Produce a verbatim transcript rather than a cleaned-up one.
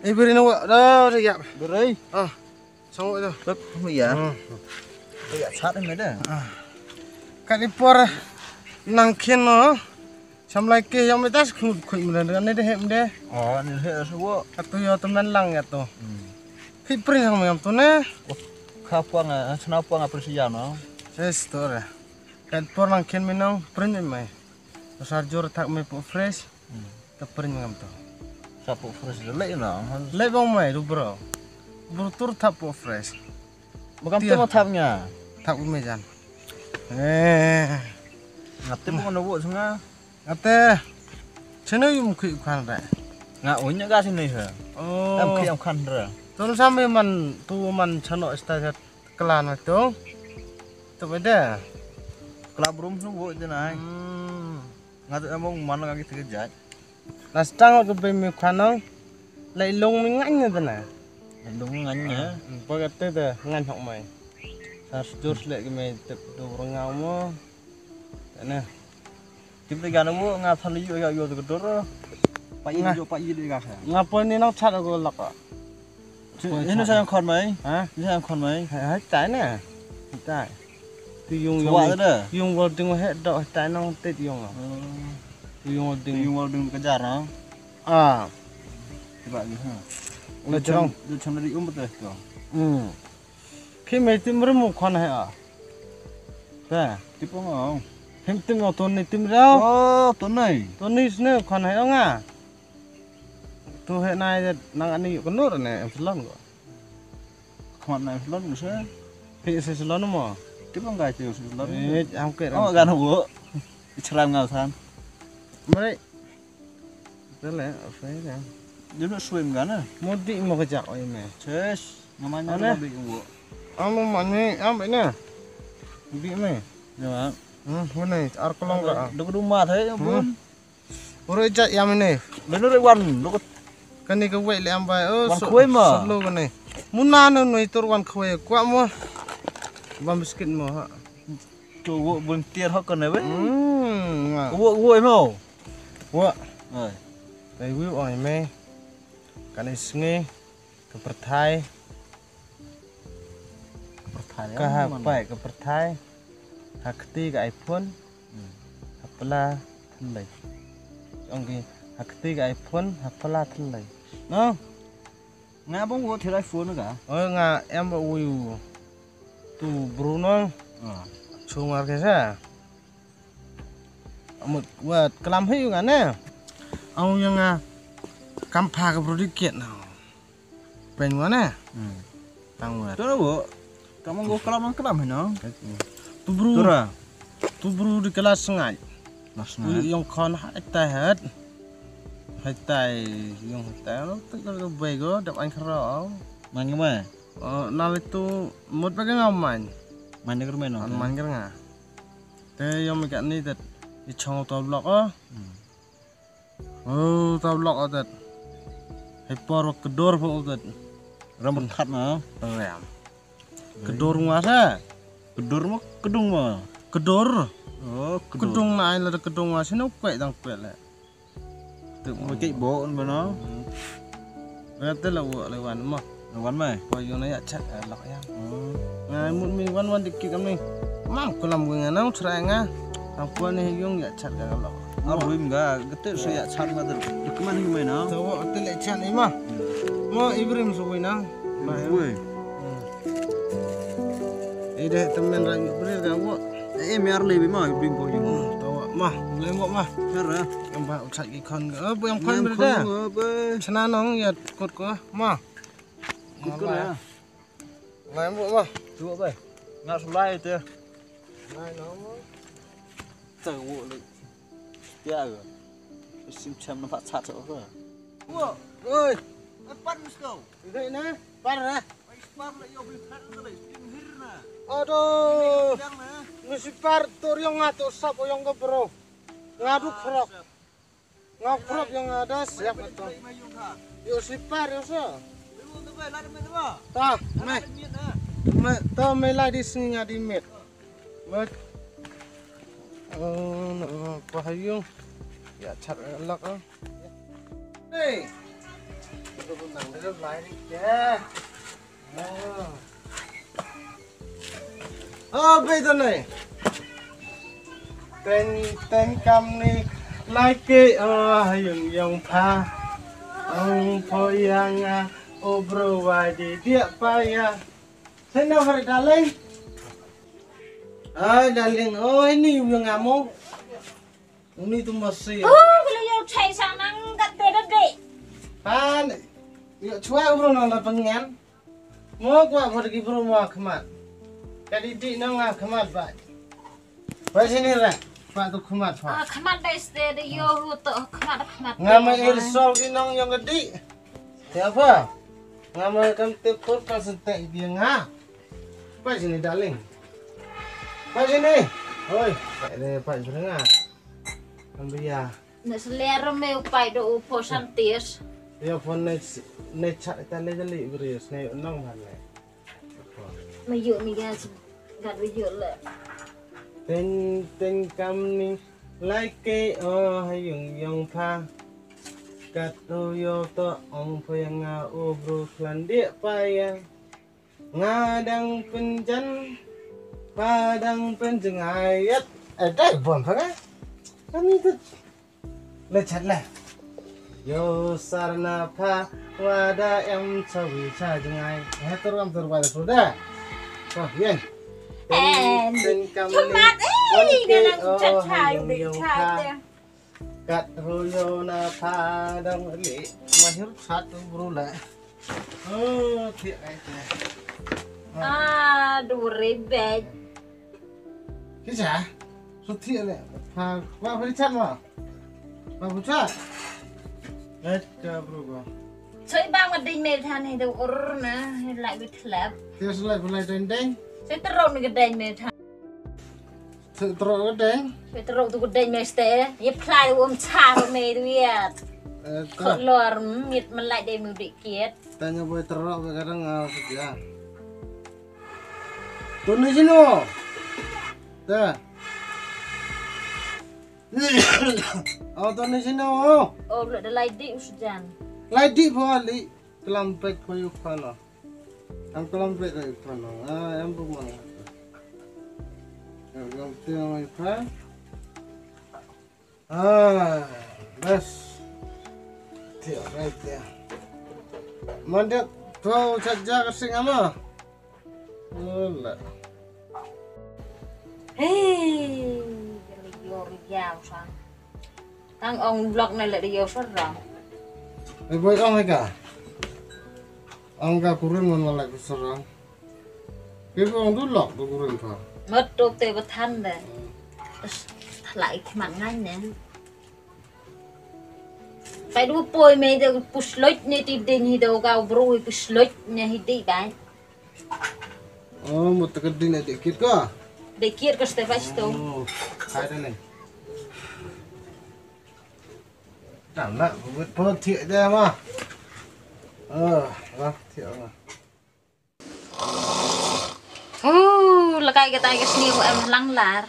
Ibri no da da ya. Beri. Ah. Sango da. Bek mu ya. Hmm. Ya sat me da. Ka di por nang khin no. Samlai ke yang metas khum khui mena ne de hem de. Oh, ne he so wo. Ka tu yo tu men lang ya tu. Hmm. Khi pring sang me tu ne. Oh, kha puang, eh, chna puang a pring si ya no. Ses tu re. Ka di por nang khin me nang pring me. Sar jor thak me pu fresh. Hmm. Ka pring ngam to. Sa pu fresh de leh na. Leh bang mai du bro. Bro tur thap pu fresh. Makam tu ma thap nya. Thap me jan. Eh. Ngate mo no wo sunga. Ngate. Chene yum khi khan re. Nga unya ga sini ha. Oh. Am khi am khan re. Tun sam me man tu man chano sta klan ma tu. Tu beda. Klap rum sung wo de nai. Hmm. Nga tu emong man nga ki tege jai. Last time ka bei mi khanong. Lai long mi ngan ne tana. Lai long mi ngan ne. Ba ka te te ngan hok mai. Sa sejur selek ki mai tep do rengau mo. Tana. Tip te gan mo nga thali yo yo te dor. Pa yi yo pa yi de ga sa. Nga pon ni nang chat ko lak. Ino sa yang khon mai? Ha? Ino sa yang khon mai? Hai tai na. Hai tai. Tu yung yung. Suwa da. Yung wal ding he do tai nang tit yung. Hmm. Tu yung wal ding. Tu yung wal ding ka jar na. Ah. Tiba gi ha. Le jrong. Du cham di um betul tu. Hmm. Khi mai tim rem khon he a. Ta. Tipu ngau. Him tim ngau ton ni tim rau. Oh, ton nai. Ton ni sne khon he nga. Tu he nai nang ani yuk kenur ne em salon ko. Khmat na salon ko se. Phi se salon mo. Ti bang gai ti se salon. Eh, am ke. Oh, gan wo. Ichram ngau san. Mari. Tele, apa ya? Dia nak swim kan? Modi mo kejak oi me. Ses, namanya ada bi wo. Am mani, am ini. Bi me. Ya. Hmm, mana ar kolong ka. Duk rumah thai bun. Ore jat yam ine. Lenu re wan, lo ko. Kane ka wei le am bai. Oh, wan khwei ma. Solo kane. Muna no noi tur wan khwei. Kwa mo. Bam biskit mo ha. To wo volunteer ho kane we. Hmm. Wo wo mo. Wo. Ai. Ai wi oi me. Kane sngi ka pyrthai. Ka pyrthai. Ka ha pai ka pyrthai. Ha kti ka iPhone. Hmm. Ha pla thlai. Ong ki ha kti ka iPhone ha pla thlai. No. Nga bong wo thilai phone ka. Oh nga em ba wi. Tu Bruno. Ah. Chungar ke sa. Amut wat kelam hi nga ne. Au yang nga kam pha ka bro di kiet na. Pen wa ne. Hmm. Tang wa. Tu na wo. Kam ngo kelam ang kelam hi no. Tu bru. Tu ra. Tu bru di kelas sengai. Kelas sengai. Yong khon hai tai het. Hai tai yong hai tai lo tu ka bai go dap ang khro. Man ngi mai. Oh, na le tu mut ba ka ngam man. Man ngi mer no. An man ngi nga. Te yong mi ka ni tet. I chong to blok oh. Hmm. Oh, to blok oh tet. Hai por kedor po oh tet. Ram berthat na. Ram. Kedor ngwa sa. Kedor mo kedung mo. Kedor. Oh, kedor. Kedung na ai la kedung ngwa sino kwek dang kwek le. Tu mo kik bo un bano. Berarti la wa le wan mo. Wan mai. Ko yo na ya chat lak ya. Ngai mut mi wan wan dik kik am ni. Mam kulam gue nga nang chrai nga. Tang ko ni yung ya chat ka lak. Nga ruim ga gete so ya chat ma de. Dikman hi mai na. Tawa te le chat ni ma. Mo Ibrahim so wi na. Ma wi. Ida temen ra Ibrahim ga wo. Eh mer le bi ma Ibrahim ko yung. Tawa ma le mo ma. Mer ra. Em ba u chat ki khon ga. Bu em khon ber da. Chna nong ya kot ko ma. Kut ko ya. Ngai mo ba. Tu ba. Nga sulai te. Ngai no mo. Ta wo le. Tia ga. Sim cham na pha chat so. Wo. Oi. Pan sto. Dei na. Par na. Par la yo bi par na le. Tim hir na. Aduh. Ni si par tur yong nga tur sap yong ga bro. Nga du khrok. Nga prop yang ada siap betul. Yo sipar yo sa. Ta, mai. Mai ta mai lai di sini ngadi met. Met. Oh, no, pahayung. Ya chat lak ah. Hey. Oh, beta nei. Ten ten kam ni lai ke, oh, yung yung pha. Ang po yang a, oh bro, why di dia pa ya. Sen na hari darling. Ah, darling, oh ini yung amo. Uni tu masih. Oh, kalau yung chai sang nang kat beda de. Pan, yo chua bro nang la pengen. Mo kwah bor ki bru mo khmat. Ka di di nong a khmat ba. Ba sini ra. Ba tu khmat ba. Ah, khmat ba ste de yo hu to khmat khmat. Nga ma ir sol ki nong yong ka di. Ya ba. Nga ma kam te pur pa sente di nga. Ba sini darling. Ba sini. Oi, ba de ba sini nga. Ambia. Na seler me upai do upo santis. Ya phone ne ne chat ta le jali bris ne nong ban le. Me yu mi gas gat we yu le. Ten ten kam ni like o ha yung yung pha. Kat o yo to ong pha yang nga o bro klan dia pa ya. Nga dang pynjan, pha dang pynjngai yat. Eh, dai bom pha nga. Kami tu. Le chat le. Yo sarna pha, wa da em chawi cha jngai. Eh, tur am tur wa da suda. Oh, yen. En, ten kam ni. Chumat, eh, nga nang chat cha, yu di cha. Kat ruyo na pha dang li mahir satu bru la. Oh, thiah ai te. Ah, duri bej. Kisa? So thiah le. Pha, wa pha chat wa. Wa pha chat. Kat ka bru ko. Soi bang ma ding me than he do ur na, he lai bit lap. Thiah so lai pha lai deng deng. Soi teruk ni ke deng me than. Trok ka deng. Trok tu ka deng me ste. Ye phlai um char me tu ye. Eh, ta. Khot lor mit malai de mu dik kiet. Tanya boy trok ka kadang ah sejak. Tu ni sino. Ta. Oh, tu ni sino. Oh, le de lai dik usjan. Lai dik pho li. Klam pek pho yu khana. Ang klam pek yu khana. Ah, yang bu ma. Yang klam pek yu khana. Ah, bas. Thiah, right there. Mandet, kau chat ja ka sing ama. Alah. Hey, yor yor sang. Tang ong blok na le yor sarang. Eh, boy ong ka. Ong ka kurin mon wala ku sarang. Ke ong du lok du kurin ka. Mat tok te bathan de. Thalai khmat ngai ne. Pai du poi me de pusloj ne ti ding hi do ga bru pusloj ne hi di bai. Oh, mo ta ka ding ne de kit ko. De kit ko ste bai sto. Oh, hai de ne. Tam na, bu po thiah de ma. Oh, wa thiah ma. Uh, lakai ka tai ka sniew em lang lar.